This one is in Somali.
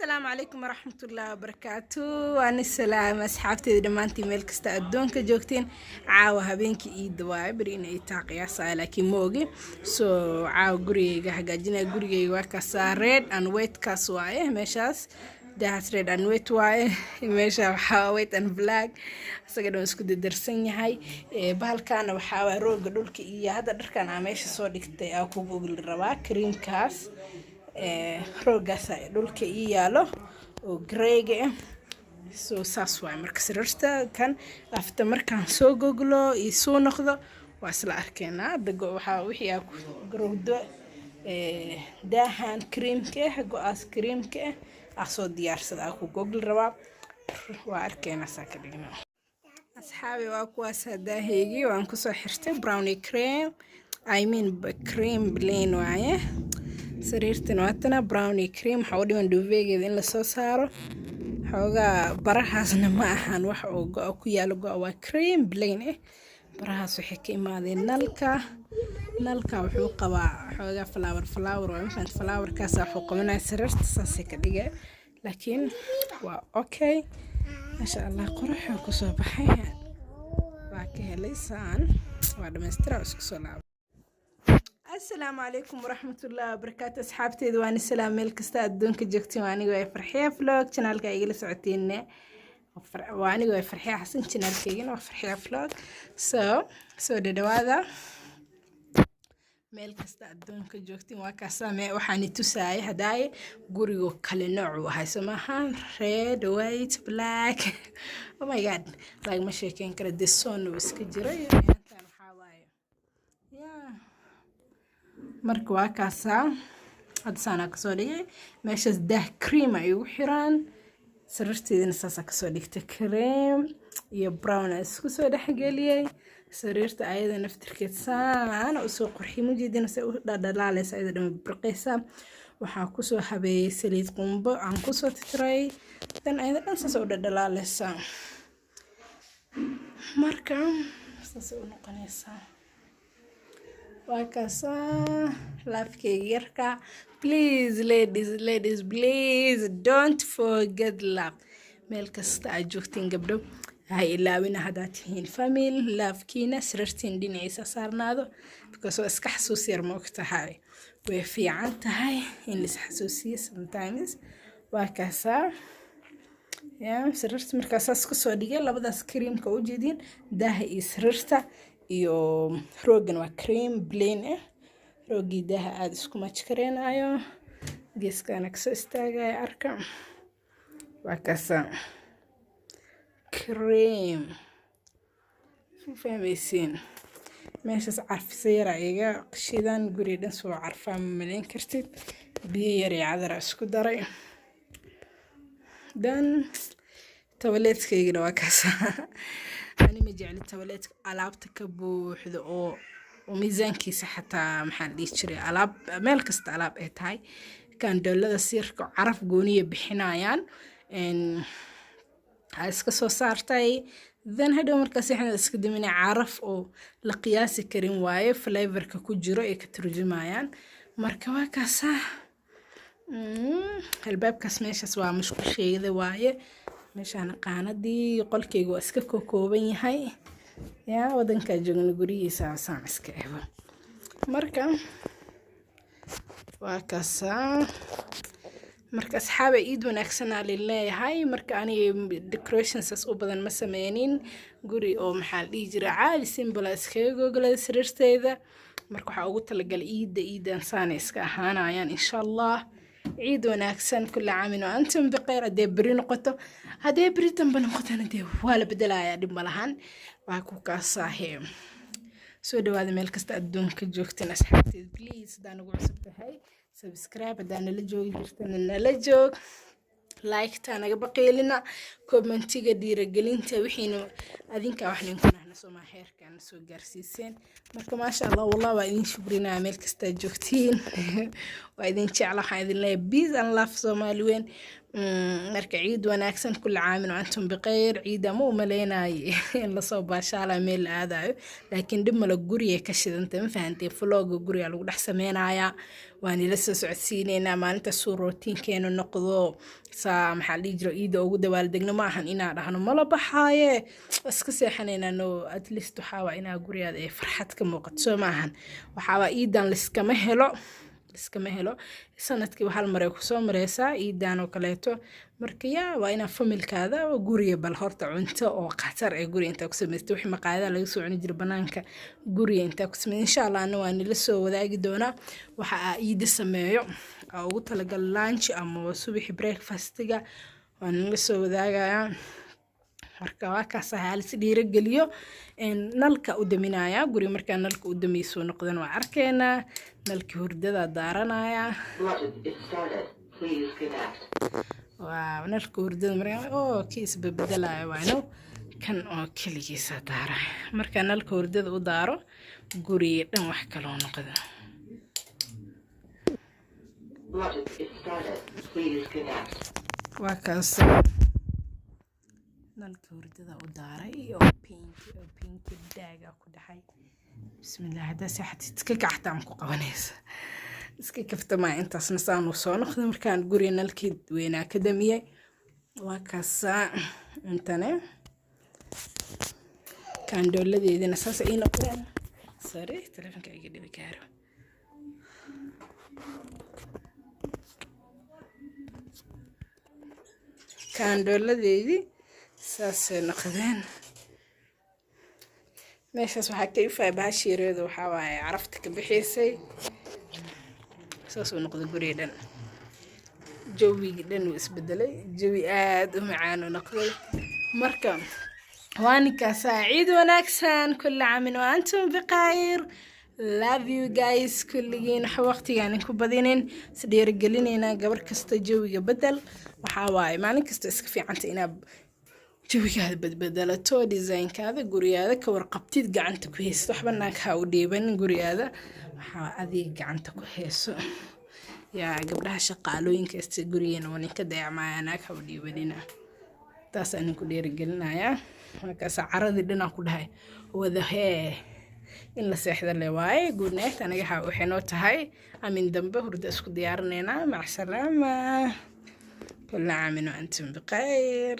Asalaamu calaykum waraxmatullaahi wabarakaatu. Waani salaam asxaabteeda dhammaantiin, meel kasta adduunka joogteen. Caawa habeenkii iidda waaye, beri inay taa qiyaasaya, laakiin ma ogi. So caawa gurigeyga hagaajinaya. Gurigeyga waa kaasaa, red and white kaas waaye. Meeshaas dahaas red and white waaye. Meesha waxaa white and black, isaga dhan isku dadarsan yahay. Bahalkaana waxaa waay rooga dhulka iyo hadda dharkan aa meesha soo dhigtay aa ku gogli rabaa creamkaas. Roogaas dhulka ii yaalo oo greyga ah. So saas waay. Marka sariirta kan afta markaan soo goglo iyo soo noqdo waa isla arkeynaa. Hadda waxaa wixii aa ku garowdo daahan creamka ah, go-aas creamka ah aa soo diyaarsada, aa ku gogli rabaa. Waa arkeynaa saa ka dhigna. Asxaabi, waa kuwaas daahaygii waan kusoo xirtay brownie cream, I mean cream plain waaye. Sariirtan waatana, brownie cream. Waxaa u dhiman duvetgeeda in lasoo saaro xoogaa. Barahaasna ma ahan wax oo go-a ku yaalo, go-a waa cream plain ah. Barahaas waxay ka imaadeen nalka. Nalka wuxuu qabaa xoogaa flower, flower waa mafahant. Flowerkaas wuxuu qabanaya sariirta, saasay ka dhigay, laakiin waa okay, maasha Allah, quruxuu kusoo baxay, waa ka helay. Saan waa dhamaystira, isku soo laaba. Asalaamu calaykum waraxmatullaahi wabarakaatu. Asxaabteeda waan salaam, meel kasta adduunka joogtiin. Waa aniga waa Farxiya Vlog, channelka igala socotiin waa aniga waa Farxiya Xasan, channelkaygana waa Farxiya Vlog. So soo dhadhawaada meel kasta adduunka joogtiin. Waa kaasame waxaan tusaayay hadaaye gurigo kale nooc uu ahay, soo maahan? Red, white, black, oh my God, lagama sheekeyn kara. Desoon uu iska jiray intaan waxaa waaye yeah. Marka waa kaasaa, hadda saanaa kasoo dhigay. Meeshaas daah cream ay igu xiraan. Sariirteedina saasaa kasoo dhigtay, cream iyo brown aa isku soo dhexgeliyey. Sariirta ayada naftirkeed saana usoo qurxiyay, mujeedina se u dhadhalaaleysa, ayada dhan birqeysa. Waxaa kusoo habeeyey saliid qumbo aan kusoo titiray dan, ayada dhan saas u dhadhalaaleysa. Marka saasay u noqonaysaa. Waa kaasaa lovekeyga yarka. Please ladies, ladies, please don't forget love. Meel kasta aad joogtiin, gabdho, ha ilaawina. Haddaad tihiin family, lovekiina sariirtiin dhinaciisa saarnaado, because waa iska xasuus yar, ma ogtahay? Way fiican tahay in la is xasuusiyo sometimes. Waa kaasaa ya sariirta. Markaa saas kusoo dhigay labadaas creamka u jeedin, daaha iyo sariirta iyo roogan waa cream plain ah. Roogii daaha aada isku match kareenayo, geeskana kasoo istaagaya. Arka, waa kaasa cream, fahmaysiin. Meeshaas carfisa yara iga shidan, guri dhan soo carfaa, ma malayn kartid. Biyo yar iyo cadara isku daray. Dan toiletkaygana waa kaas. Ani ma jecli toiletka alaabta ka buuxdo oo miisaankiisa xataa, maxaa la dhihi jiray, alaab meel kasta alaab ay tahay. Candleada siirka caraf gooniya bixinayaan ha iska soo saartay. Then hadhow markaas waxaan iska daminay, caraf oo la qiyaasi karin waaye, flavorka ku jiro ay ka turjumayaan. Marka waa kaasaa. Albaabkaas meeshaas waa musqusheyda waaye. Meeshaan qaanadii qolkeyga waa iska kooban yahay. Yaa wadankaa joogna guryihiisa saan iska ego. Marka waa kaasaa. Marka asxaaba, iid wanaagsanaa leeyahay. Marka aniga decoration saas u badan ma sameynin. Guri oo, maxaa la dhihi jira, caadi simple iskaga goglada sariirteyda. Marka waxaa ugu talagalay iidda, iidan saana iska ahaanayaan, insha Allah. Ciid wanaagsan, كل عام وأنتم بخير. Haddee beri noqoto, haddee beri dambe noqotona, dee waa la bedelayaa, dhib ma lahan. Waa ku kaasaahe. Soo dhawaada meel kasta adduunka joogteen, asxaabteed. Please, haddaa nagu cusub tahay, subscribe. Haddaa nala joogi jirtana, nala joog. Like-ta naga baqiilina, commentiga dhiiragelinta wixiina adinka wax ninku nahna soomaa heerkan soo gaarsiiseen. Marka maasha Allah, wallah waa idin shukrinaya meel kastaa joogtiin. Waa idin jecla. Waxaan idin leeyahay peace and love, Soomaali weyn. Marka ciid wanaagsan, kulli caamin wa antum bikhayr. Ciida ma u maleynayo in lasoo baashaala meel la aadayo, laakiin dhib male, guriga ka shidanta, ma fahantay? Vlog-ga guriga lagu dhex sameynayaa, waan ila soo socodsiineynaa maalinta suu routine-keenu noqdo. Saa maxaa la dhihi jira, ciida ugu dabaaldegno. Ma ahan inaa dhahno mala baxaaye, iska seexanaynaa. No, at least waxaa waa inaa gurigaada ay farxad ka muuqato, soo ma ahan? Waxaa waa ciidan liskama helo, iskama helo. Sanadkiiba hal mar ay kusoo mareysaa ciidan oo kaleeto. Marka yaa waa inaa family-kaada guriga bal horta cunto oo khatar ee guriga intaa ku samaystay, wixii maqaayadaha laga soo cuni jiray banaanka guriga intaa ku samey. Insha Allah ana waa nila soo wadaagi doonaa waxa aa ciida sameeyo, aa ugu talagal lunch ama subaxi breakfast-iga, waa nila soo wadaagayaa. Marka waa kaas, halis dhiirageliyo. Nalka u daminaya guriga, markaa nalka u damiyso noqdan waa arkeynaa. Nalkii hurdada daaranaya. Waa nalka hurdada markaa oo kii isbedbedelayo waano kan oo keligiisa daaraya. Markaa nalka hurdada u daaro, guriga dhan wax kaloo noqda. Waa kaas, nalka hurdada u daaray oo pink, oo pink daaga ku dhaxay. Bismillah, haddaa seexatid iska gactaan ku qabanaysa, iska kaftamaa. Intaasna saan uu soo noqday markaan guriga nalkii weynaa ka damiyey. Waa kaasaa intane kaandhooladeedina saas ay noqdeen. Sorry, telefonka iga dhibi gaaro. Kaandhooladeedii saasay noqdeen. Meeshaas waxaa ka ifaya bahashiireedu, waxaa waaye carafta ka bixaysay. Saasuu noqday guriga dhan, jawigii dhan wuu isbedelay, jawi aad u macaan uu noqday. Marka waa ninkaasaa. Ciid wanaagsan, kulli caamin wa antum bikhayr. Love you guys kulligiin. Waxa waqtigaan ku badinin, is dhiirigelinaynaa. Gabar kasta jawiga bedel. Waxaa waaye maalin kasta iska fiicanta inaad jawigaada badbedelato, design-kaada gurigaada ka warqabtid, gacanta ku haysid, waxba naag ha u dhiibanin gurigaada, waxaa adiga gacanta ku hayso. Yaa gabdhaha shaqaalooyinka ista gurigeena waa ninka dayacmaya, naag ha u dhiibanina. Taas aan ku dhiirigelinayaa. Markaas caradii dhanaa ku dhahay wada hee in la seexda le waaye. Good night. Aniga waxay noo tahay amin dambe, hurda isku diyaarinaynaa. Mac salaama, kulli caamin wa antum bikhayr.